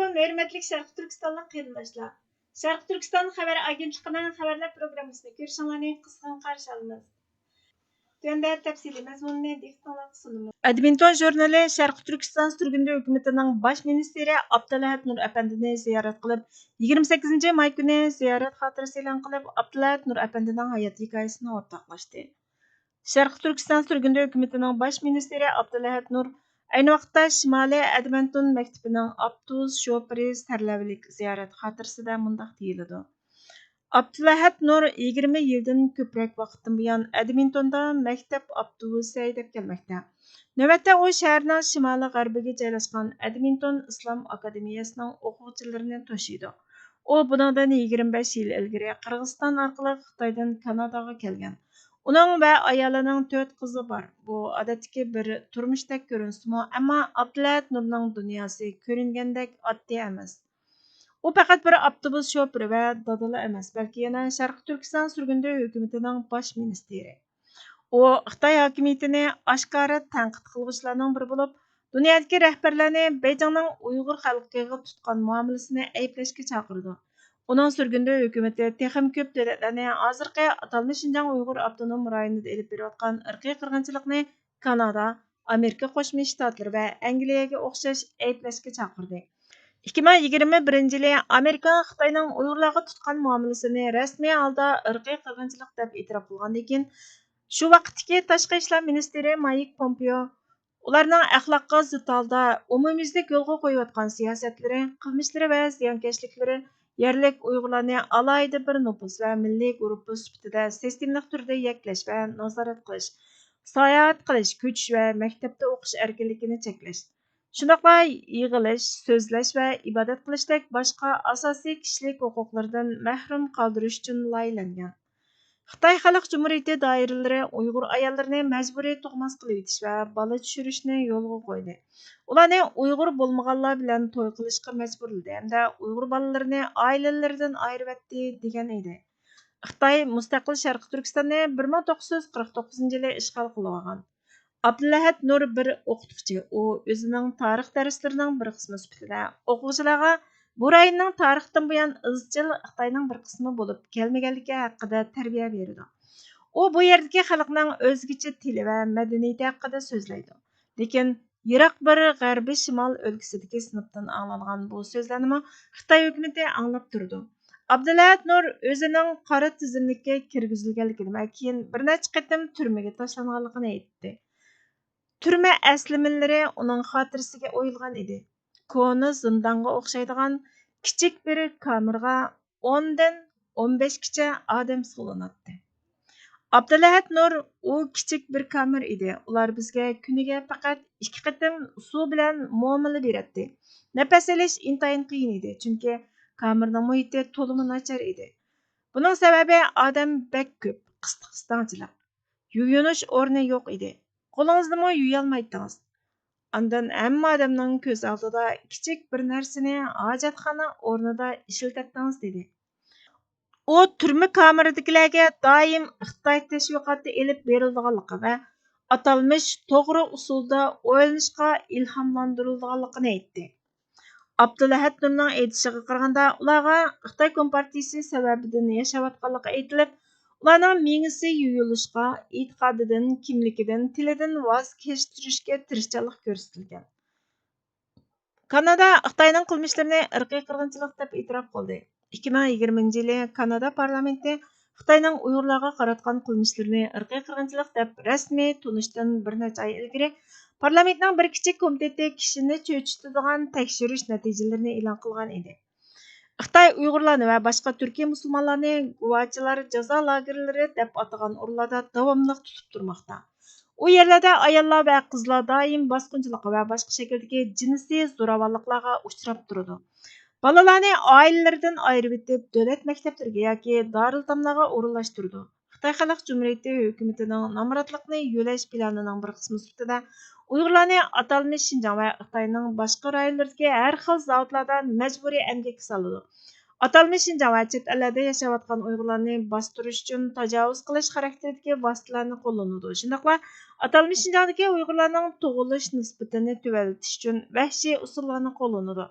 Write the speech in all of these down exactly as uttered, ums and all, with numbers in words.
ھۆرمەتلىك شەرقىي تۈركىستانلىق قېرىنداشلار! شەرقىي تۈركىستان خەۋەر ئاگېنتلىقىنىڭ خەۋەرلەر پروگراممىسىنى كۆرۈشۈڭلارنى قىزغىن قارشى ئالىمىز. تۆۋەندە تەپسىلىي مەزمۇننى دىققىتىڭلارغا سۇنىمىز. ئەدمىنتون ژۇرنىلى شەرقىي تۈركىستان سۈرگۈندە ھۆكۈمىتىنىڭ باش مىنىستىرى ئابدۇلئەھەت نۇر ئەپەندىنى زىيارەت قىلىپ، يىگىرمە سەككىزىنچى ماي كۈنى زىيارەت خاتىرىسى ئېلان قىلىپ، ئابدۇلئەھەت نۇر ئەپەندىنىڭ ھايات ھېكايىسىنى ئورتاقلاشتى. شەرقىي تۈركىستان سۈرگۈندە ھۆكۈمىتىنىڭ باش مىنىستىرى ئابدۇلئەھەت نۇر ئەينى ۋاقىتتا شىمالىي ئەدمەنتون مەكتىپىنىڭ ئاپتوبۇس شوپۇرى سەرلەۋھىلىك زىيارەت خاتىرىسىدە مۇنداق دېيىلىدۇ: ئابدۇلئەھەت نۇر يىگىرمە يىلدىن كۆپرەك ۋاقىتتىن بۇيان ئەدمىنتوندا مەكتەپ ئاپتوبۇسى ھەيدەپ كەلمەكتە. نۆۋەتتە ئۇ شەھەرنىڭ شىمالىي غەربىگە جايلاشقان ئەدمىنتون ئىسلام ئاكادېمىيەسىنىڭ ئوقۇغۇچىلىرىنى توشۇيدۇ. ئۇ بۇنىڭدىن يىگىرمە بەش يىل ئىلگىرى قىرغىزىستان ئارقىلىق خىتايدىن كاناداغا كەلگەن. ئۇنىڭ ۋە ئايالىنىڭ تۆت قىزى بار. بۇ ئادەتتىكى بىر تۇرمۇشتەك كۆرۈنسىمۇ، ئەمما ئابدۇلئەھەت نۇرنىڭ دۇنياسى كۆرۈنگەندەك ئاددىي ئەمەس. ئۇ پەقەت بىر ئاپتوبۇس شوپۇرى ۋە دادىلا ئەمەس، بەلكى يەنە شەرقىي تۈركىستان سۈرگۈندە ھۆكۈمىتىنىڭ باش مىنىستىرى. ئۇ خىتاي ھاكىمىيىتىنى ئاشكارا تەنقىد قىلغۇچىلارنىڭ بىرى بولۇپ، دۇنيادىكى رەھبەرلەرنى بېيجىڭنىڭ ئۇيغۇر خەلقىگە تۇتقان مۇئامىلىسىنى ئەيىبلەشكە چاقىرىدۇ. ئۇنىڭ سۈرگۈندە ھۆكۈمىتى تېخىمۇ كۆپ دۆلەتلەرنى ھازىرقى ئاتالمىش شىنجاڭ ئۇيغۇر ئاپتونوم رايونىدا ئېلىپ بېرىۋاتقان ئىرقىي قىرغىنچىلىقنى كانادا، ئامېرىكا قوشما شتاتلىرى ۋە ئەنگلىيەگە ئوخشاش ئەيىبلەشكە چاقىردى. ئىككى مىڭ يىگىرمە بىرىنچى يىلى ئامېرىكا خىتاينىڭ ئۇيغۇرلارغا تۇتقان مۇئامىلىسىنى رەسمىي ھالدا ئىرقىي قىرغىنچىلىق دەپ ئېتىراپ قىلغاندىن كېيىن، شۇ ۋاقىتتىكى تاشقى ئىشلار مىنىستىرى مايك پومپېئو ئۇلارنىڭ ئەخلاققا زىت ھالدا ئومۇميۈزلۈك يولغا قويۇۋاتقان سىياسەتلىرى، قىلمىشلىرى ۋە زىيانكەشلىكلىرى يەرلىك ئۇيغۇرلارنى ئالاھىدە بىر نوپۇس ۋە مىللىي گۇرۇپپا سۈپىتىدە سىستېمىلىق تۈردە يەكلەش ۋە نازارەت قىلىش، ساياھەت قىلىش، كۆچۈش ۋە مەكتەپتە ئوقۇش ئەركىنلىكىنى چەكلەش، شۇنداقلا يىغىلىش، سۆزلەش ۋە ئىبادەت قىلىشتەك باشقا ئاساسىي كىشىلىك ھوقۇقلىرىدىن مەھرۇم قالدۇرۇش ئۈچۈن لايىھەلەنگەن. خىتاي خەلق جۇمھۇرىيىتى دائىرىلىرى ئۇيغۇر ئاياللىرىنى مەجبۇرىي تۇغماس قىلىۋېتىش ۋە بالا چۈشۈرۈشنى يولغا قويدى. ئۇلارنى ئۇيغۇر بولمىغانلار بىلەن توي قىلىشقا مەجبۇرلىدى ھەمدە ئۇيغۇر بالىلىرىنى ئائىلىلىرىدىن ئايرىۋەتتى، دېگەن ئىدى. خىتاي مۇستەقىل شەرقىي تۈركىستاننى بىر مىڭ توققۇز يۈز قىرىق توققۇزىنچى يىلى ئىشغال قىلىۋالغان. ئابدۇلئەھەت نۇر بىر ئوقۇتقۇچى. ئۇ ئۆزىنىڭ تارىخ دەرسلىرىنىڭ بىر قىسمى سۈپىتىدە ئوقۇغۇچىلارغا بۇ رايوننىڭ تارىختىن بۇيان ئىزچىل خىتاينىڭ بىر قىسمى بولۇپ كەلمىگەنلىكى ھەققىدە تەربىيە بېرىدۇ. ئۇ بۇ يەردىكى خەلقنىڭ ئۆزگىچە تىلى ۋە مەدەنىيىتى ھەققىدە سۆزلەيدۇ. لېكىن يىراق بىر غەربىي شىمال ئۆلكىسىدىكى سىنىپتىن ئاڭلانغان بۇ سۆزلەرنىمۇ خىتاي ھۆكۈمىتى ئاڭلاپ تۇرىدۇ. ئابدۇلئەھەت نۇر ئۆزىنىڭ قارا تىزىملىككە كىرگۈزۈلگەنلىكىنى ۋە كېيىن بىر نەچچە قېتىم تۈرمىگە تاشلانغانلىقىنى ئېيتتى. تۈرمە ئەسلىمىلىرى ئۇنىڭ خاتىرىسىگە ئويۇلغان ئىدى. كونا زىندانغا ئوخشايدىغان كىچىك بىر كامېرغا ئوندىن ئون بەشكىچە ئادەم سولىناتتى. ئابدۇلئەھەت نۇر، ئۇ كىچىك بىر كامېر ئىدى. ئۇلار بىزگە كۈنىگە پەقەت ئىككى قېتىم سۇ بىلەن مومىلا بېرەتتى. نەپەس ئېلىش ئىنتايىن قىيىن ئىدى، چۈنكى كامېرنىڭ مۇھىتى تولىمۇ ناچار ئىدى. بۇنىڭ سەۋەبى ئادەم بەك كۆپ، قىستىق-قىستاڭچىلىق. يۇيۇنۇش ئورنى يوق ئىدى. قولىڭىزنىمۇ يۇيالمايتتىڭىز. ئاندىن ھەممە ئادەمنىڭ كۆز ئالدىدا كىچىك بىر نەرسىنى ھاجەتخانا ئورنىدا ئىشلىتەتتىڭىز، دېدى. ئۇ تۈرمە كامېرىدىكىلەرگە دائىم خىتاي تەشۋىقاتى ئېلىپ بېرىلىدىغانلىقى ۋە ئاتالمىش توغرا ئۇسۇلدا ئويلىنىشقا ئىلھاملاندۇرۇلىدىغانلىقىنى ئېيتتى. ئابدۇلئەھەت نۇرنىڭ ئېيتىشىغا قارىغاندا، ئۇلارغا خىتاي كومپارتىيىسى سەۋەبىدىن ياشاۋاتقانلىقى ئېيتىلىپ، ئۇلارنىڭ مېڭىسى يۇيۇلۇشقا، ئېتىقادىدىن، كىملىكىدىن، تىلىدىن ۋاز كەچتۈرۈشكە تىرىشچانلىق كۆرسىتىلگەن. كانادا خىتاينىڭ قىلمىشلىرىنى ئىرقىي قىرغىنچىلىق دەپ ئېتىراپ قىلدى. ئىككى مىڭ يىگىرمىنچى يىلى كانادا پارلامېنتى خىتاينىڭ ئۇيغۇرلارغا قاراتقان قىلمىشلىرىنى ئىرقىي قىرغىنچىلىق دەپ رەسمىي تونۇشتىن بىر نەچچە ئاي ئىلگىرى پارلامېنتنىڭ بىر كىچىك كومىتېتى كىشىنى چۆچۈتىدىغان تەكشۈرۈش نەتىجىلىرىنى ئېلان قىلغان ئىدى. خىتاي ئۇيغۇرلارنى ۋە باشقا تۈركىي مۇسۇلمانلارنى گۇۋاچىلار جازا لاگېرلىرى دەپ ئاتىغان ئورۇنلاردا داۋاملىق تۇتۇپ تۇرماقتا. ئۇ يەرلەردە ئاياللار ۋە قىزلار دائىم باسقۇنچىلىققا ۋە باشقا شەكىلدىكى جىنسىي زوراۋانلىقلارغا ئۇچراپ تۇرىدۇ. بالىلارنى ئائىلىلىرىدىن ئايرىۋېتىپ، دۆلەت مەكتەپلىرىگە ياكى دارىلئېتاملارغا ئورۇنلاشتۇرىدۇ. خىتاي خەلق جۇمھۇرىيىتى ھۆكۈمىتىنىڭ نامراتلىقنى يۆلەش پىلانىنىڭ بىر قىسمى سۈپىتىدە ئۇيغۇرلارنى ئاتالمىش شىنجاڭ ۋە خىتاينىڭ باشقا رايونلىرىدىكى ھەر خىل زاۋۇتلاردا مەجبۇرىي ئەمگەككە سالىدۇ. ئاتالمىش شىنجاڭ ۋە چەت ئەللەردە ياشاۋاتقان ئۇيغۇرلارنى باستۇرۇش ئۈچۈن تاجاۋۇز قىلىش خاراكتېرىدىكى ۋاسىتىلەرنى قوللىنىدۇ. شۇنداقلا ئاتالمىش شىنجاڭدىكى ئۇيغۇرلارنىڭ تۇغۇلۇش نىسبىتىنى تۆۋەنلىتىش ئۈچۈن ۋەھشىي ئۇسۇللارنى قوللىنىدۇ.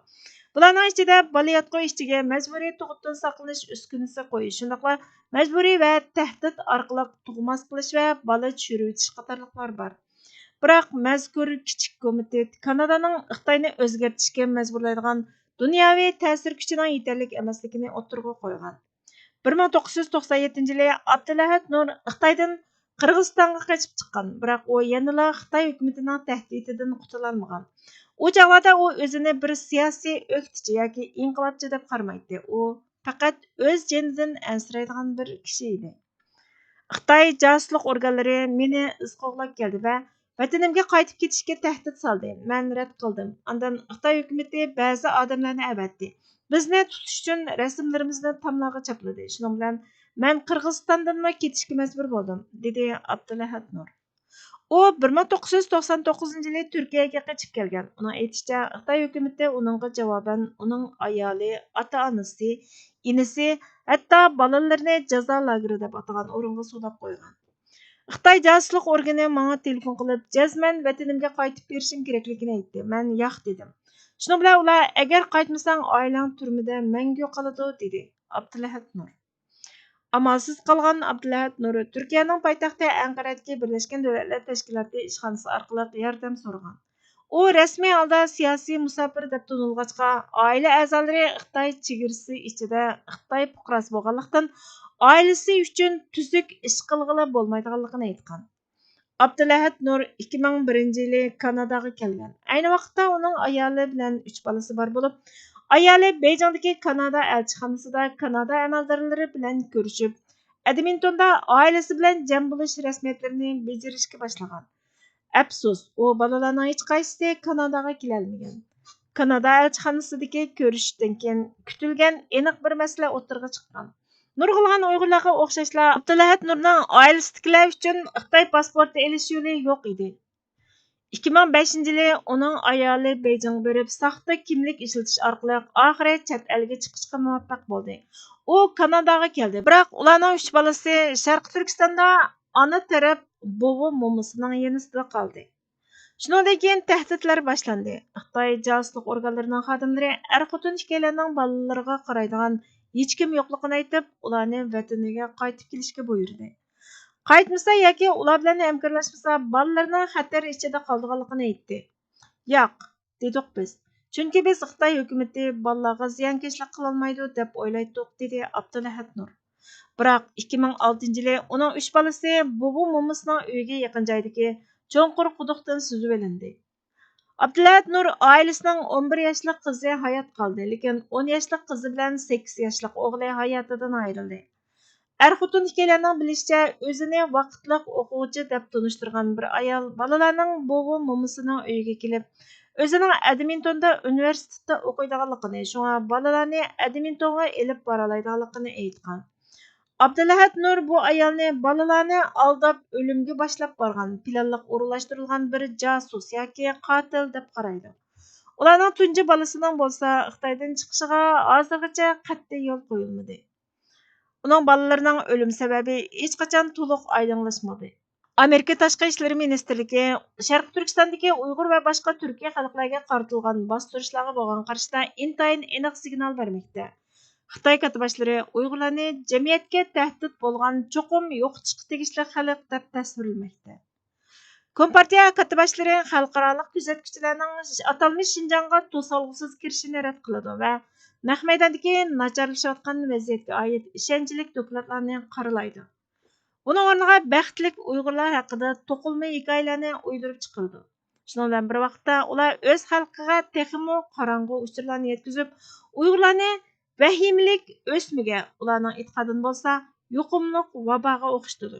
بۇلارنىڭ ئىچىدە بالا ياتقۇ ئىچىگە مەجبۇرىي تۇغۇتتىن ساقلىنىش ئۈسكۈنىسى قويۇش، شۇنداقلا مەجبۇرىي ۋە تەھدىت ئارقىلىق تۇغماس قىلىش ۋە بالا چۈشۈرۈۋېتىش قاتارلىقلار بار. بىراق مەزكۇر كىچىك كومىتېت كانادانىڭ خىتاينى ئۆزگەرتىشكە مەجبۇرلايدىغان دۇنياۋى تەسىر كۈچىنىڭ يېتەرلىك ئەمەسلىكىنى ئوتتۇرىغا قويغان. بىر مىڭ توققۇز يۈز توقسان يەتتىنچى يىلى ئابدۇلئەھەد نۇر خىتايدىن قىرغىزىستانغا قېچىپ چىققان، بىراق ئۇ يەنىلا خىتاي ھۆكۈمىتىنىڭ تەھدىتىدىن قۇتۇلالمىغان. ئۇ چاغلاردا ئۇ ئۆزىنى بىر سىياسىي ئۆكتىچى ياكى ئىنقىلابچى دەپ قارىمايتتى. ئۇ پەقەت ئۆز جېنىدىن ئەنسىرەيدىغان بىر كىشى ئىدى. خىتاي جاسۇسلۇق ئورگانلىرى مېنى ئىز قوغلاپ كەلدى ۋە ۋەتىنىمگە قايتىپ كېتىشكە تەھدىت سالدى. مەن رەت قىلدىم. ئاندىن خىتاي ھۆكۈمىتى بەزى ئادەملەرنى ئەۋەتتى. بىزنى تۇتۇش ئۈچۈن رەسىملىرىمىزنى تاملارغا چاپلىدى. شۇنىڭ بىلەن مەن قىرغىزىستاندىنمۇ كېتىشكە مەجبۇر بولدۇم، دېدى ئابدۇلئەھەد نۇر. ئۇ بىر مىڭ توققۇز يۈز توقسان توققۇزىنچى يىلى تۈركىيەگە قېچىپ كەلگەن. ئۇنىڭ ئېيتىشىچە، خىتاي ھۆكۈمىتى ئۇنىڭغا جاۋابەن ئۇنىڭ ئايالى، ئاتا-ئانىسى، ئىنىسى، ھەتتا بالىلىرىنى جازا لاگېرى دەپ ئاتىغان ئورۇنغا سولاپ قويغان. خىتاي جاسۇسلۇق ئورگىنى ماڭا تېلېفون قىلىپ، جەزمەن ۋەتىنىمگە قايتىپ بېرىشىم كېرەكلىكىنى ئېيتتى. مەن ياق دېدىم. شۇنىڭ بىلەن ئۇلار، ئەگەر قايتمىساڭ، ئائىلەڭ تۈرمىدە مەڭگۈ قالىدۇ، دېدى ئابدۇلئەھەد نۇر. ئامالسىز قالغان ئابدۇلئەھەد نۇر تۈركىيەنىڭ پايتەختى ئەنقەرەدىكى بىرلەشكەن دۆلەتلەر تەشكىلاتى ئىشخانىسى ئارقىلىق ياردەم سورىغان. ئۇ رەسمىي ھالدا سىياسىي مۇساپىر دەپ تونۇلغاچقا، ئائىلە ئەزالىرى خىتاي چېگرىسى ئىچىدە خىتاي پۇقراسى بولغانلىقتىن، ئائىلىسى ئۈچۈن تۈزۈك ئىش قىلغىلى بولمايدىغانلىقىنى ئېيتقان. ئابدۇلئەھەد نۇر ئىككى مىڭ بىرىنچى يىلى كاناداغا كەلگەن. ئەينى ۋاقىتتا ئۇنىڭ ئايالى بىلەن ئۈچ بالىسى بار بولۇپ، ئايالى بېيجىڭدىكى كانادا ئەلچىخانىسىدا كانادا ئەمەلدارلىرى بىلەن كۆرۈشۈپ، ئەدمىنتوندا ئائىلىسى بىلەن جەم بولۇش رەسمىيەتلىرىنى بېجىرىشكە باشلىغان. ئەپسۇس، ئۇ بالىلارنىڭ ھېچقايسىسى كاناداغا كېلەلمىگەن. كانادا ئەلچىخانىسىدىكى كۆرۈشۈشتىن كېيىن كۈتۈلگەن ئېنىق بىر مەسىلە ئوتتۇرىغا چىققان. نۇرغۇنلىغان ئۇيغۇرلارغا ئوخشاشلا، ئابدۇلئەھەد نۇرنىڭ ئائىلىسىدىكىلەر ئۈچۈن خىتاي پاسپورتى ئېلىش يولى يوق ئىدى. ئىككى مىڭ بەشىنچى يىلى ئۇنىڭ ئايالى بېيجىڭغا بېرىپ، ساختا كىملىك ئىشلىتىش ئارقىلىق ئاخىرى چەت ئەلگە چىقىشقا مۇۋەپپەق بولدى. ئۇ كاناداغا كەلدى، بىراق ئۇلارنىڭ ئۈچ بالىسى شەرقىي تۈركىستاندا ئانا تەرەپ بوۋا مومىسىنىڭ يېنىسىدا قالدى. شۇنىڭدىن كېيىن تەھدىتلەر باشلاندى. خىتاي جاسۇسلۇق ئورگانلىرىنىڭ خادىملىرى ئەر-خوتۇن ئىككىيلەننىڭ بالىلىرىغا قارايدىغان ھېچكىم يوقلۇقىنى ئېيتىپ، ئۇلارنى ۋەتىنىگە قايتىپ كېلىشكە بۇيرۇدى. قايتمىسا ياكى ئۇلار بىلەن ھەمكارلاشمىسا، بالىلىرىنىڭ خەتەر ئىچىدە قالىدىغانلىقىنى ئېيتتى. ياق، دېدۇق بىز. چۈنكى بىز خىتاي ھۆكۈمىتى بالىلارغا زىيانكەشلىك قىلالمايدۇ دەپ ئويلايتتۇق، دېدى ئابدۇلئەھەد نۇر. بىراق ئىككى مىڭ ئالتىنچى يىلى ئۇنىڭ ئۈچ بالىسى بوۋا مومىسىنىڭ ئۆيىگە يېقىن جايدىكى چوڭقۇر قۇدۇقتىن سۈزۈۋېلىندى. ئابدۇلئەھەد نۇر ئائىلىسىنىڭ ئون بىر ياشلىق قىزى ھايات قالدى، لېكىن ئون ياشلىق قىزى بىلەن سەككىز ياشلىق ئوغلى ھاياتىدىن ئايرىلدى. ئەر-خوتۇن ئىككىيلەننىڭ بىلىشىچە، ئۆزىنى ۋاقىتلىق ئوقۇغۇچى دەپ تونۇشتۇرغان بىر ئايال بالىلارنىڭ بوۋا مومىسىنىڭ ئۆيىگە كېلىپ، ئۆزىنىڭ ئەدمىنتوندا ئۇنىۋېرسىتېتتا ئوقۇيدىغانلىقىنى، شۇڭا بالىلارنى ئەدمىنتونغا ئېلىپ بارالايدىغانلىقىنى ئېيتقان. ئابدۇلئەھەد نۇر بۇ ئايالنى بالىلارنى ئالداپ ئۆلۈمگە باشلاپ بارغان، پىلانلىق ئورۇنلاشتۇرۇلغان بىر جاسۇس ياكى قاتىل دەپ قارايدۇ. ئۇلارنىڭ تۇنجى بالىسىنىڭ بولسا خىتايدىن چىقىشىغا ھازىرغىچە قەتئىي يول قويۇلمىدى. ئۇنىڭ بالىلىرىنىڭ ئۆلۈم سەۋەبى ھېچقاچان تولۇق ئايدىڭلاشمىدى. ئامېرىكا تاشقى ئىشلىرى مىنىستىرلىكى شەرقىي تۈركىستاندىكى ئۇيغۇر ۋە باشقا تۈركىي خەلقلەرگە قارىتىلغان باستۇرۇشلارغا بولغان قارىشىدا ئىنتايىن ئېنىق سىگنال بەرمەكتە. خىتاي كاتتىباشلىرى ئۇيغۇرلارنى جەمئىيەتكە تەھدىت بولغان چوقۇم يوقىتىشقا تېگىشلىك خەلق دەپ تەسۋىرلىمەكتە. كومپارتىيە كاتتىباشلىرى خەلقئارالىق كۆزەتكۈچىلەرنىڭ ئاتالمىش شىنجاڭغا توسالغۇسىز كىرىشىنى رەت قىلىدۇ ۋە نەق مەيداندىكى ناچارلىشىۋاتقان ۋەزىيەتكە ئائىت ئىشەنچلىك دوكلاتلارنى قارىلايدۇ. ئۇنىڭ ئورنىغا بەختلىك ئۇيغۇرلار ھەققىدە توقۇلما ھېكايىلەرنى ئويدۇرۇپ چىقىرىدۇ. شۇنىڭ بىلەن بىر ۋاقىتتا، ئۇلار ئۆز خەلقىگە تېخىمۇ قاراڭغۇ ئۇچۇرلارنى يەتكۈزۈپ، ئۇيغۇرلارنى ۋەھىمىلىك ئۆسمىگە، ئۇلارنىڭ ئېتىقادىدا بولسا يۇقۇملۇق ۋاباغا ئوخشىتىدۇ.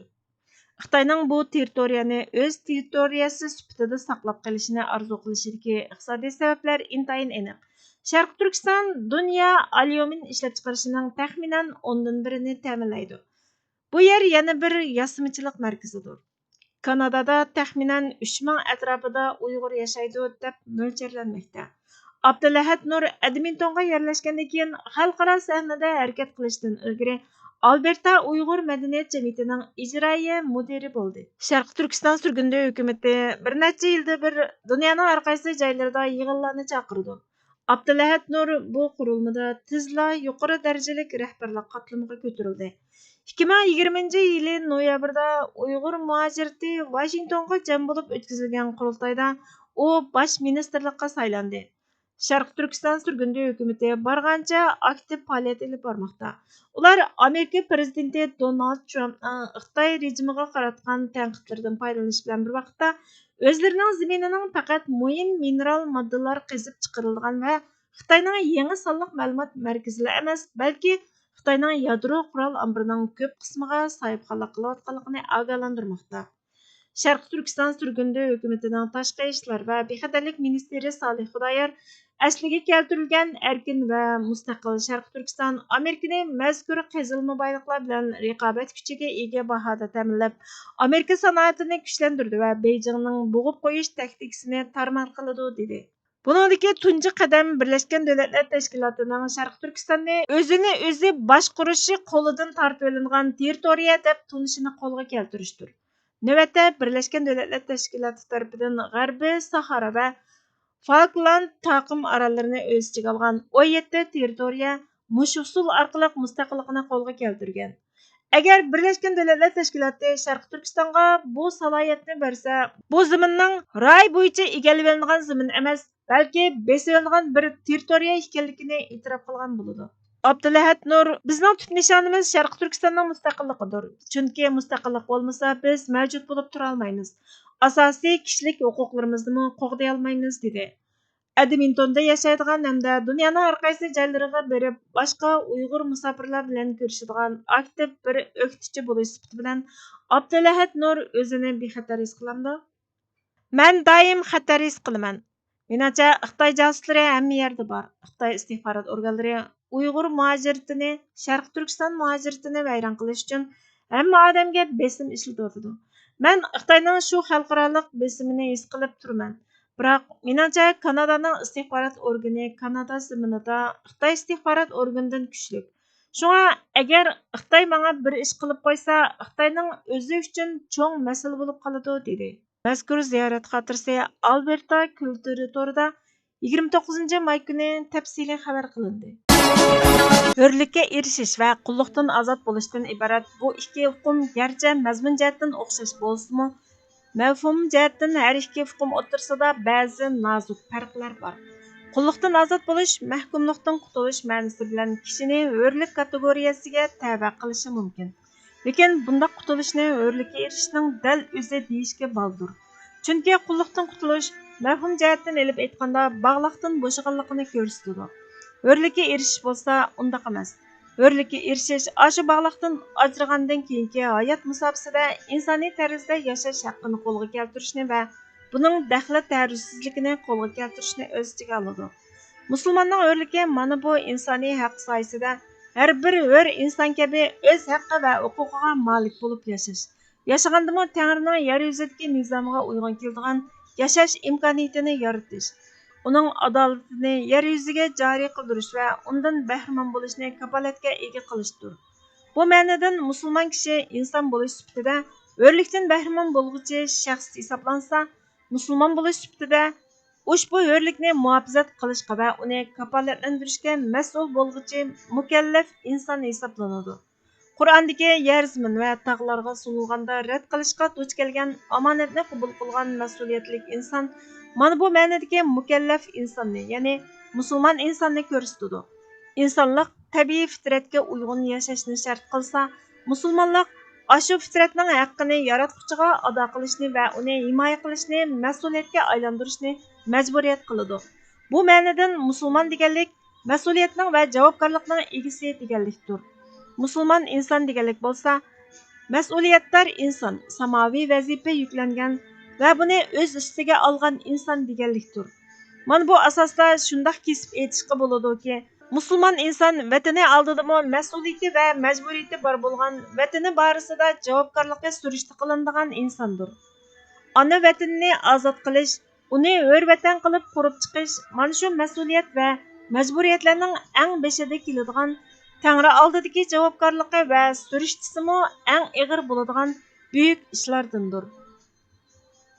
خىتاينىڭ بۇ تېررىتورىيەنى ئۆز تېررىتورىيەسى سۈپىتىدە ساقلاپ قېلىشىنى ئارزۇ قىلىشىدىكى ئىقتىسادىي سەۋەبلەر ئىنتايىن ئېنىق. شەرقىي تۈركىستان دۇنيا ئاليۇمىن ئىشلەپچىقىرىشىنىڭ تەخمىنەن ئوندىن بىرىنى تەمىنلەيدۇ. بۇ يەر يەنە بىر ياسىمىچىلىق مەركىزىدۇر. كانادادا تەخمىنەن ئۈچ مىڭ ئەتراپىدا ئۇيغۇر ياشايدۇ، دەپ مۆلچەرلەنمەكتە. ئابدۇلئەھەد نۇر ئەدمىنتونغا يەرلەشكەندىن كېيىن، خەلقئارا سەھنىدە ھەرىكەت قىلىشتىن ئىلگىرى ئالبېرتا ئۇيغۇر مەدەنىيەت جەمئىيىتىنىڭ ئىجرائىيە مۇدىرى بولدى. شەرقىي تۈركىستان سۈرگۈندە ھۆكۈمىتى بىر نەچچە يىلدا بىر دۇنيانىڭ ھەرقايسى جايلىرىدا يىغىنلارنى چاقىرىدۇ. ئابدۇلئەھەد نۇر بۇ قۇرۇلمىدا تېزلا يۇقىرى دەرىجىلىك رەھبەرلىك قاتلىمىغا كۆتۈرۈلدى. ئىككى مىڭ يىگىرمىنچى يىلى نويابىردا ئۇيغۇر مۇھاجىرىتى ۋاشىنگتونغا جەم بولۇپ ئۆتكۈزۈلگەن قۇرۇلتايدا ئۇ باش مىنىستىرلىققا سايلاندى. شەرقىي تۈركىستان سۈرگۈندە ھۆكۈمىتى بارغانچە ئاكتىپ پائالىيەت ئېلىپ بارماقتا. ئۇلار ئامېرىكا پىرېزىدېنتى دونالد ترامپنىڭ خىتاي رېجىمىغا قاراتقان تەنقىدلىرىدىن پايدىلىنىش بىلەن بىر ۋاقىتتا، ئۆزلىرىنىڭ زېمىنىنىڭ پەقەت مۇھىم مىنېرال ماددىلار قېزىپ چىقىرىلىدىغان ۋە خىتاينىڭ يېڭى سانلىق مەلۇمات مەركىزىلا ئەمەس، بەلكى خىتاينىڭ يادرو قورال ئامبىرىنىڭ كۆپ قىسمىغا ساھىبخانلىق قىلىۋاتقانلىقىنى ئاگاھلاندۇرماقتا. شەرقىي تۈركىستان سۈرگۈندە ھۆكۈمىتىنىڭ تاشقى ئىشلار ۋە بىخەتەرلىك مىنىستىرى سالىھ خۇدايار ئەسلىگە كەلتۈرۈلگەن ئەركىن ۋە مۇستەقىل شەرقىي تۈركىستان ئامېرىكىنى مەزكۇر قېزىلما بايلىقلار بىلەن رىقابەت كۈچىگە ئىگە باھادا تەمىنلەپ، ئامېرىكا سانائىتىنى كۈچلەندۈرىدۇ ۋە بېيجىڭنىڭ بوغۇپ قويۇش تاكتىكىسىنى تارمار قىلىدۇ، دېدى. بۇنىڭدىكى تۇنجى قەدەم بىرلەشكەن دۆلەتلەر تەشكىلاتىنىڭ شەرقىي تۈركىستاننى ئۆزىنى ئۆزى باشقۇرۇشى قولىدىن تارتىۋېلىنغان تېررىتورىيە دەپ تونۇشىنى قولغا كەلتۈرۈشتۇر. نۆۋەتتە بىرلەشكەن دۆلەتلەر تەشكىلاتى تەرىپىدىن غەربىي ساھارا ۋە فالكلاند تاقىم ئاراللىرىنى ئۆز ئىچىگە ئالغان ئون يەتتە تېررىتورىيە مۇشۇ ئۇسۇل ئارقىلىق مۇستەقىللىقىنى قولغا كەلتۈرگەن. ئەگەر بىرلەشكەن دۆلەتلەر تەشكىلاتى شەرقىي تۈركىستانغا بۇ سالاھىيەتنى بەرسە، بۇ زېمىننىڭ راي بويىچە ئىگىلىۋېلىنغان زېمىن ئەمەس، بەلكى بېسىۋېلىنغان بىر تېررىتورىيە ئىكەنلىكىنى ئېتىراپ قىلغان بولىدۇ. ئابدۇلئەھەد نۇر، بىزنىڭ تۈپ نىشانىمىز شەرقىي تۈركىستاننىڭ مۇستەقىللىقىدۇر. چۈنكى مۇستەقىللىق بولمىسا، بىز مەۋجۇت بولۇپ تۇرالمايمىز. ئاساسىي كىشىلىك ھوقۇقلىرىمىزنىمۇ قوغدىيالمايمىز، دېدى. ئەدمىنتوندا ياشايدىغان ھەمدە دۇنيانىڭ ھەرقايسى جايلىرىغا بېرىپ، باشقا ئۇيغۇر مۇساپىرلار بىلەن كۆرۈشىدىغان ئاكتىپ بىر ئۆكتىچى بولۇش سۈپىتى بىلەن ئابدۇلئەھەد نۇر ئۆزىنى بىخەتەر ھېس قىلامدۇ؟ مەن دائىم خەتەر ھېس قىلىمەن. مېنىڭچە، خىتاي جاسۇسلىرى ھەممە يەردە بار. خىتاي ئىستىخبارات ئورگانلىرى ئۇيغۇر مۇھاجىرىتىنى، شەرقىي تۈركىستان مۇھاجىرىتىنى ۋەيران قىلىش ئۈچۈن ھەممە ئادەمگە بېسىم ئىشلىتىۋاتىدۇ. مەن خىتاينىڭ شۇ خەلقئارالىق بېسىمىنى ھېس قىلىپ تۇرىمەن. بىراق، مېنىڭچە، كانادانىڭ ئىستىخبارات ئورگىنى كانادا زېمىنىدا خىتاي ئىستىخبارات ئورگىنىدىن كۈچلۈك. شۇڭا، ئەگەر خىتاي ماڭا بىر ئىش قىلىپ قويسا، خىتاينىڭ ئۆزى ئۈچۈن چوڭ مەسىلە بولۇپ قالىدۇ، دېدى. مەزكۇر زىيارەت خاتىرىسى ئالبېرتا كۈلتۈرى تورىدا يىگىرمە توققۇزىنچى ماي كۈنى تەپسىلىي خەۋەر قىلىندى. ھۆرلۈككە ئېرىشىش ۋە قۇللۇقتىن ئازاد بولۇشتىن ئىبارەت بۇ ئىككى ئۇقۇم گەرچە مەزمۇن جەھەتتىن ئوخشاش بولسىمۇ، مەۋھۇم جەھەتتىن ھەر ئىككى ئۇقۇم ئوتتۇرىسىدا بەزى نازۇك پەرقلەر بار. قۇللۇقتىن ئازاد بولۇش مەھكۇملۇقتىن قۇتۇلۇش مەنىسى بىلەن كىشىنى ھۆرلۈك كاتېگورىيەسىگە تەۋە قىلىشى مۇمكىن. لېكىن بۇنداق قۇتۇلۇشنى ھۆرلۈككە ئېرىشىشنىڭ دەل ئۆزى دېيىشكە بالدۇر. چۈنكى قۇللۇقتىن قۇتۇلۇش، مەۋھۇم جەھەتتىن ئېلىپ ئېيتقاندا، باغلاقتىن بوشىغانلىقىنى كۆرسىتىدۇ. ھۆرلۈككە ئېرىشىش بولسا ئۇنداق ئەمەس. ھۆرلۈككە ئېرىشىش ئاشۇ باغلاقتىن ئاجرىغاندىن كېيىنكى ھايات مۇساپىسىدە ئىنسانىي تەرزدە ياشاش ھەققىنى قولغا كەلتۈرۈشنى ۋە بۇنىڭ دەخلى تەرۇزسىزلىكىنى قولغا كەلتۈرۈشنى ئۆز ئىچىگە ئالىدۇ. مۇسۇلماننىڭ ھۆرلۈكى مانا بۇ ئىنسانىي ھەق سايىسىدە ھەر بىر ھۆر ئىنسان كەبى ئۆز ھەققى ۋە ھوقۇقىغا مالىك بولۇپ ياشاش. ياشىغاندىمۇ تەڭرىنىڭ يەر يۈزىدىكى نىزامىغا ئۇيغۇن كېلىدىغان ياشاش ئىمكانىيىتىنى يارىتىش، ئۇنىڭ ئادالىتىنى يەر يۈزىگە جارى قىلدۇرۇش ۋە ئۇندىن بەھرىمەن بولۇشنى كاپالەتكە ئىگە قىلىشتۇر. بۇ مەنىدىن مۇسۇلمان كىشى ئىنسان بولۇش سۈپىتىدە ھۆرلۈكتىن بەھرىمەن بولغۇچى شەخس ھېسابلانسا، مۇسۇلمان بولۇش سۈپىتىدە ئۇشبۇ ھۆرلۈكنى مۇھاپىزەت قىلىشقا ۋە ئۇنى كاپالەتلەندۈرۈشكە مەسئۇل بولغۇچى مۇكەللەپ ئىنسان ھېسابلىنىدۇ. قۇرئاندىكى يەر زېمىن ۋە تاغلارغا سۇنۇلغاندا رەت قىلىشقا دۇچ كەلگەن ئامانەتنى قوبۇل قىلغان مەسئۇلىيەتلىك ئىنسان مانا بۇ مەنىدىكى مۇكەللەپ ئىنساننى، يەنى مۇسۇلمان ئىنساننى كۆرسىتىدۇ. ئىنسانلىق تەبىئىي پىترەتكە ئۇيغۇن ياشاشنى شەرت قىلسا، مۇسۇلمانلىق ئاشۇ پىترەتنىڭ ھەققىنى ياراتقۇچىغا ئادا قىلىشنى ۋە ئۇنى ھىمايە قىلىشنى مەسئۇلىيەتكە ئايلاندۇرۇشنى مەجبۇرىيەت قىلىدۇ. بۇ مەنىدىن مۇسۇلمان دېگەنلىك مەسئۇلىيەتنىڭ ۋە جاۋابكارلىقنىڭ ئىگىسى دېگەنلىكتۇر. مۇسۇلمان ئىنسان دېگەنلىك بولسا، مەسئۇلىيەتدار ئىنسان، ساماۋى ۋەزىپە يۈكلەنگەن ۋە بۇنى ئۆز ئۈستىگە ئالغان ئىنسان دېگەنلىكتۇر. مانا بۇ ئاساستا شۇنداق كېسىپ ئېيتىشقا بولىدۇكى، مۇسۇلمان ئىنسان ۋەتىنى ئالدىدىمۇ مەسئۇلىيىتى ۋە مەجبۇرىيىتى بار بولغان، ۋەتىنى بارىسىدا جاۋابكارلىقى سۈرۈشتە قىلىنىدىغان ئىنساندۇر. ئانا ۋەتىنىنى ئازاد قىلىش، ئۇنى ھۆر ۋەتەن قىلىپ قۇرۇپ چىقىش مانا شۇ مەسئۇلىيەت ۋە مەجبۇرىيەتلەرنىڭ ئەڭ بېشىدا كېلىدىغان، تەڭرى ئالدىدىكى جاۋابكارلىقى ۋە سۈرۈشتىسىمۇ ئەڭ ئېغىر بولىدىغان بۈيۈك ئىشلاردىندۇر.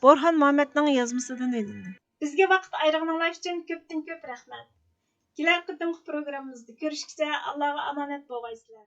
بورھان مامەتنىڭ يازمىسىدىن ئېلىندى. بىزگە ۋاقىت ئايرىغىنىڭلار ئۈچۈن كۆپتىن كۆپ رەھمەت. كېلەر قېتىمقى پروگراممىمىزدا كۆرۈشكىچە ئاللاغا ئامانەت بولغايسىلەر.